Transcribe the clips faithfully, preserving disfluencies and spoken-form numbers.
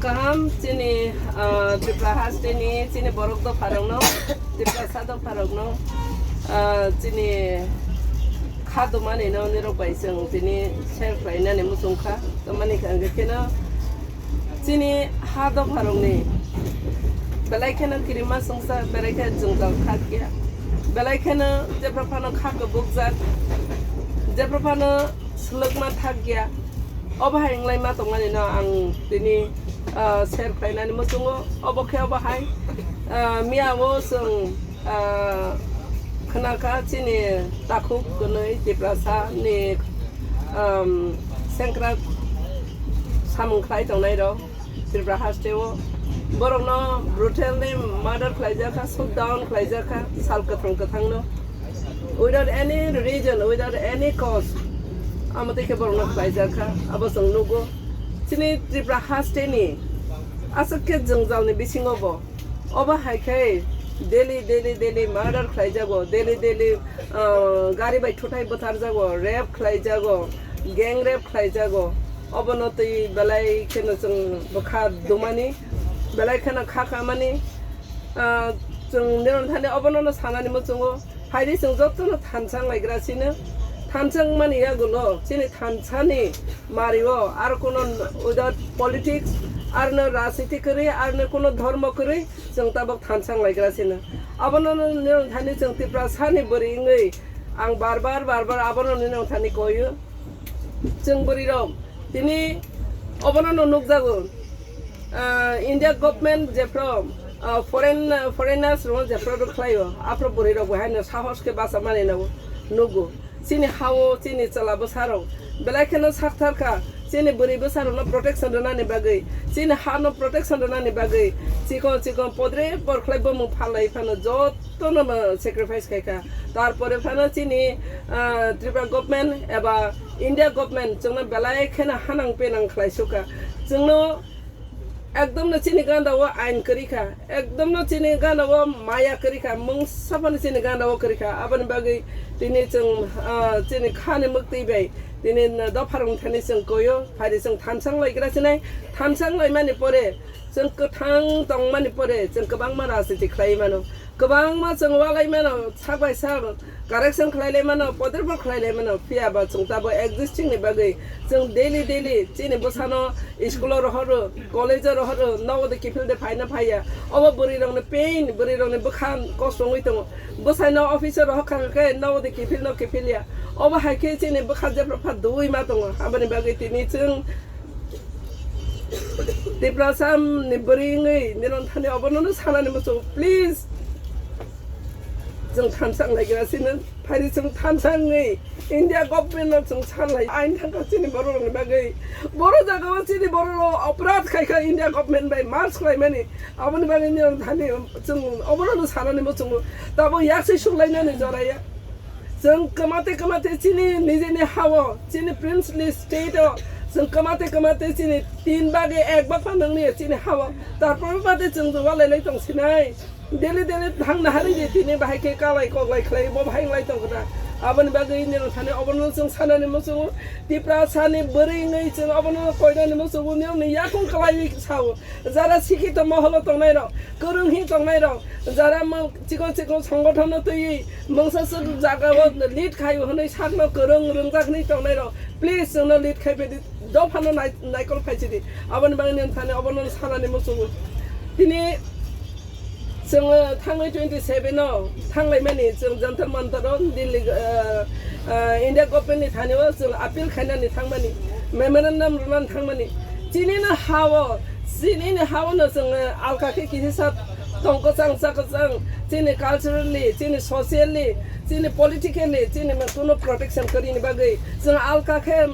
Kaham chini, ah, Tripura hasteni chini borok dopharokno, Tiprasa dopharokno, ah, chini kha dumanino nirok bai chwng tini share khlainani muchung kha. Tamani hwnkhe kheno chini ha dopharokni belai kheno kirima songsa, belai khe jwngjal khakya, belai kheno jephru phano kha kubukjak, jephru phano swlwkma thakya. Obo hai wnglaima tongmani no ang tini, ah, share khlainani muchungo. Obo khe obo hai, ah, miya o chwng, ah, khwnakha chini takhuk kwnwi Tiprasa ni, um, sengkrak samung khlai tongnai rok Tripura haste o. Borokno brutally murder khlaijak kha, shoot down khlaijak kha sal kwthang kwthangno. Without any reason, without any cause, amo tei khe borokno khlaijak kha, abo chwng nugo. Chini Tripura hasteni aswk khe jwngjalni bisingo bo, obo hai khe daily, daily, daily murder khlaijago, daily, daily, ah, gari bai thuthai butharjago, rape khlaijago, gang rape khlaijago. Obono twi belai kheno chwng bwkha dumani, belai kheno kha khamani, ah, chwng nirok thani obono no sanani muchungo. Phaidi chwng jotono thansa wnglaikra sino. Thansa wngmani yagulo chini thansani mario aro kuno without politics, arno rajniti kwrwi, arno kuno dhormo kwrwi chwng tabok thansa wnglaikra sino. Abono nini thani chwng Tiprasani bwrwi wngwi ang bar bar, bar bar abono nini thani koyo. Chwng bwrwirok tini obono no nukjago. Ah, India government jephru, ah, foreign, foreigners rokno jephru rwkhlaio, aphuru bwrwirok bo haino sahos khe bachamani no nugo. Chini ha-o, chini chwla bwsarok belai kheno sakthar kha, chini bwrwi bwsarokno protection rwnani bagwi, chini hano protection rwnani bagwi, chikon chikon podre por khlai bumung phalai phano jotono sacrifice khai kha. Tarpore phano chini, ah, Tripura government eba India government chwngno belai kheno hanang penang khlai sukha. Chwngno ekdom no chini ganda o ain kwrwi kha, ekdom no chini ganda o maya kwrwi kha, mungsa phano chini ganda o kwrwi kha. Aboni bagwi tini chwng, ah, chini khani mwktwi bai tini dopharok thani chwng koyo, phaidi chwng thansa wnglaikra sinai, thansa wnglaimani pore chwng kwthang tongmani pore chwng kwbangma rajniti khlai mano. Kwbangma chwng walai mano, sak bai sak correction khlai lai mano, podre por khlai lai mano, phiya ba chwng tabok existing ni bagwi chwng daily daily chini bwsano school o rohoro, college o rohoro, nogo de kiphil de phaina phaiya. Obo bwrwi rokni pain, bwrwi rokni bwkha kosto wngwi tongo. Bwsaino office o rohor kha khe nogo de kiphil no kiphil ya. Obo hai khe chini bwkha jephru pha dui ma tongo. Aboni bagwi tini chwng Tiprasa ni bwrwi wngwi nirok thani obono no sanani muchungo, please. Chwng thansa wnglaikra sino, phaidi chwng thansa wngwi India government no chwng sanlai. Ain thangkha chini borok rokni bagwi. Boro jaga o chini borok rok operate khai kha India government bai march khlaimani. Aboni bagwi nirok thani chwng obono no sanani muchungo. Tabuk yaksi suklainani joraya. Chwng kwmate kwmate chini nijini ha-o, chini princely state o, chwng kwmate kwmate chini tin bage ek bag phano nangni chini ha-o. Tarpor bade chwng walai lai tong sinai. Daily daily thang nahari di tini bahai khe kalai koklai khlai bo bahai lai tong kha. Aboni bagwi nirok thani obono chwng sanani muchungo. Tiprasani bwrwi wngwi chwng obono koinani muchungo, nirokni yakung kwlaiwi sao. Jara sikhito moholo tongnai rok, kwrwng hi tongnai rok, jara mo-, chikon chikon songothono twiwi mungsa swk jaga o lead khai hwnwi sakno kwrwng rwngjak hwnwi tongnai rok, please chwngno lead khai phedi, dophano nai-, naikol phai sidi. Aboni bagwi nini thani obono sanani muchungo. Tini chwng thangwi twenty seven o thanglaimani chwng Jantar Mantar o Delhi, ah, ah, India government ni thani o chwng appeal khainani thangmani, memorandum rwnani thangmani. Chini no ha-o, chini ni ha-o no chwng, eh, alka khe kisi sa tong kwchang cha kwchang, chini culturally, chini socially, chini politically, chini ma kuno protection kwrwini bagwi chwng alka khe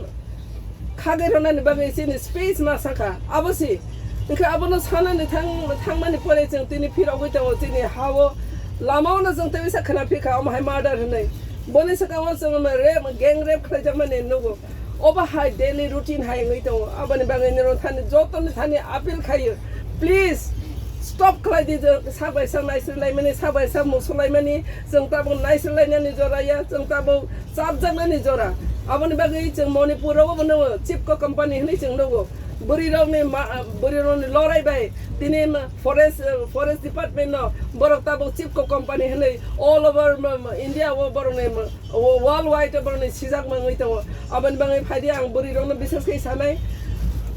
khagwi rwnani bagwi chini space ma sakha, abo si. Hwnkhe abono sanani thang-, thangmani pore chwng tini phirogwi tongo chini ha-o, lama-o no chwng tei bisa khna phikha omo hai murder hwnwi. Boni swkango chwng rape, gang rape khlaijakmani nugo. Obo hai daily routine hai wngwi tongo. Aboni bagwi nirok thani jotoni thani appeal khaio. Please stop khlai di, je sak bai sak naisri laimani, sak bai sak musu laimani. Chwng tabuk naisri lainani jora ya, chwng tabuk chapjaknani jora. Aboni bagwi chwng Manipur o bono Chipco company hwnwi chwng nugo. Bwrwi rokni ma-, bwrwi rokni lorai bai tini ma-, forest, eh, forest department no borok tabuk Chipco company hinwi all over ma-, ma-, India o borokni ma-, o world wide o borokni sijak mangwi tongo. Aboni bagwi phaidi ang bwrwi rokno bises khe sanai.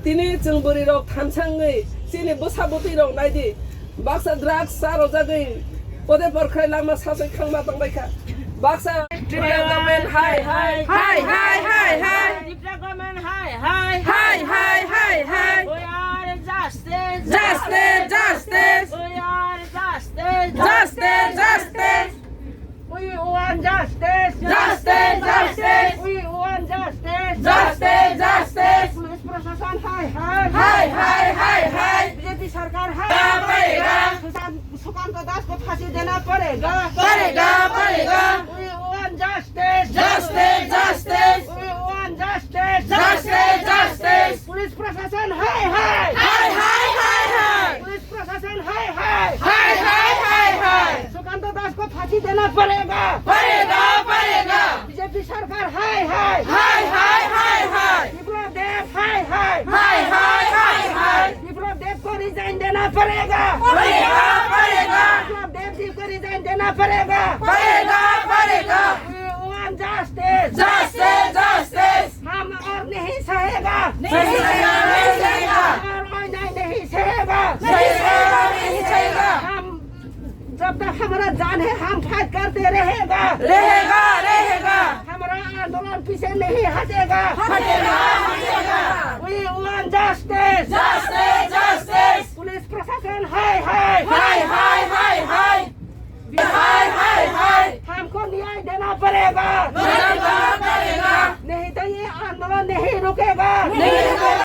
Tini chwng bwrwi rok thansa wngwi chini bwsa bwtwi rok naidi. Baksa drugs sa rojagwi pode porkhai lama sasai khangma tongbaikha. Baksa Tripura government hai hai. Hai, hai, hai, hai. Tripura government hai hai. Hai, hai, hai, hai. We are justice. Justice, justice. We are justice. Justice, justice. We want justice. Justice, justice. We want justice. Justice, justice. Police Prashasan hai hai. Hai, hai, hai, hai. B J P sarkar hai. Padega padega. Sushant, Sushanta Das ko phasi dena padega. Padega padega. We want justice. Justice, justice. We want justice. Justice, justice. Police Prashasan hai hai. Hai, hai, hai, hai. Police Prashasan hai hai. Hai, hai, hai, hai. Sushanta Das ko phasi dena padega. Padega padega. B J P sarkar hai hai. Hai, hai, hai, hai. Biplab Deb hai hai. Hai, hai, hai, hai. Biplab Deb ko resign dena padega. Padega padega. Biplab Deb ji ko resign dena padega. Padega padega. We want justice. Justice, justice. हम और नहीं सहेगा। नहीं सहेगा, नहीं सहेगा। और अन्याय नहीं सहेगा। नहीं सहेगा, नहीं सहेगा। हम जब तक हमारा जान है, हम फाइट करते रहेगा। रहेगा, रहेगा। हमारा आंदोलन पीछे नहीं हटेगा। हटेगा, हटेगा। We want justice. Justice, justice. Police प्रशासन हाय हाय। हाय, हाय, हाय, हाय। हाय, हाय, हाय। हमको न्याय देना पड़ेगा। न्याय देना पड़ेगा। नहीं तो ये आंदोलन नहीं रुकेगा। नहीं रुकेगा।